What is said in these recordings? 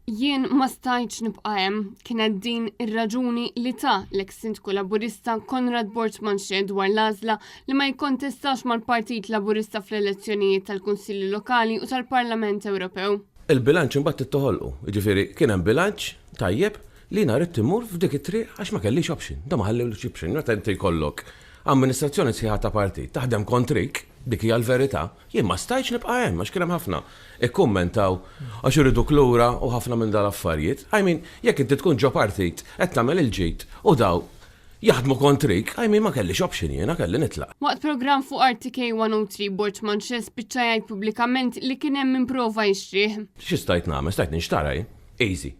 Jien ma stajtx nibqa' hemm, kienet din ir-raġuni li ta l-eks Sindku Laburista Conrad Borg Manché dwar l-għażla li ma jikkontestax mal-Partit Laburista fl-elezzjonijiet tal-Kunsilli Lokali u tal-Parlament Ewropew. Il-bilanċ imbagħad trid toħolqu. Jiġifieri kien hemm bilanċ tajjeb li jiena ridt immur f'dik it-triq għax ma kellix option. Dawn ma ħallewlix option. Meta inti jkollok amministrazzjoni sħiħa ta' partit taħdem kontrik, dik hija l-verità, jien ma stajtx nibqa' hemm għax kien hemm ħafna ikkummentaw għax iriduk lura u ħafna minn dal-affarijiet. I mean, jekk inti tkun ġo partit qed tagħmel il-ġid u daw jaħdmu kontrik, I mean ma kellix option jiena, kelli nitlaq. Waqt programm fuq RTK 103 Borg Manché spiċċa jgħid pubblikament li kien hemm min prova jixtrih. Xi stajt nagħmel? Stajt ninxtara jien. Easy.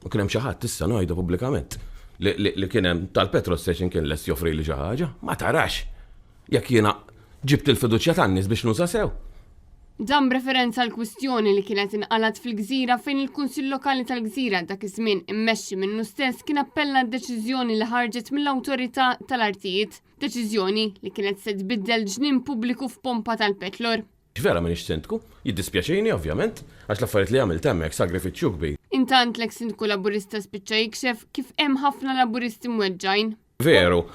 U kien hemm xi ħadd issa ngħidu pubblikament li kien hemm tal-petrol station kien lest joffrili xi ħaġa. Ma tarax jekk jiena ġibt il-fiduċja tan-nies biex nuża sew. Dan b'referenza għall-kwistjoni li kienet inqalgħet fil-Gżira fejn il-Kunsill Lokali tal-Gżira dak iż-żmien immexxi minnu stess kien appella d-deċiżjoni li ħarġet mill-Awtorità tal-Artijiet. Deċiżjoni li kienet se tbiddel ġnien pubbliku f'pompa tal-petlor. Vera m'iniex sindku, jiddispjaċini ovvjament, għax l-affarijiet li għamilt hemmhekk sagrifiċċju kbir. Intant l-eks Sindku Laburista spiċċa jikxef kif hemm ħafna Laburisti mweġġgħin. Veru.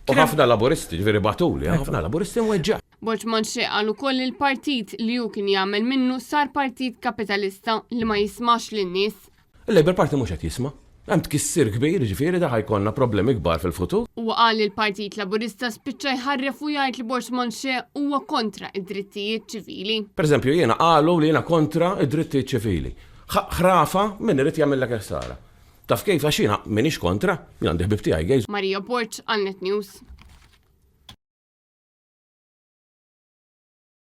U ħafna Laburisti, ġifieri bagħtuli, ħafna Laburisti mweġġgħin. Borg Manché qal ukoll li l-partit li hu kien jagħmel minnu sar partit kapitalista li ma jismax lin-nies. Il-Labour Party mhux qed jisma'. Hemm tkissir kbir, jiġifieri da ħa jkollna problemi kbar fil-futur. Huwa qal li l-Partit Laburista spiċċa jħarref u jgħid li Borg Manché huwa kontra d-drittijiet ċivili. Pereżempju jiena qalu li jiena kontra d-drittijiet ċivili. Ħrafa min irid jagħmillek il-ħsara. Taf kif għax jiena m'iniex kontra, jien għandi ħbieb tiegħi gays. Maria Borg għal Net News.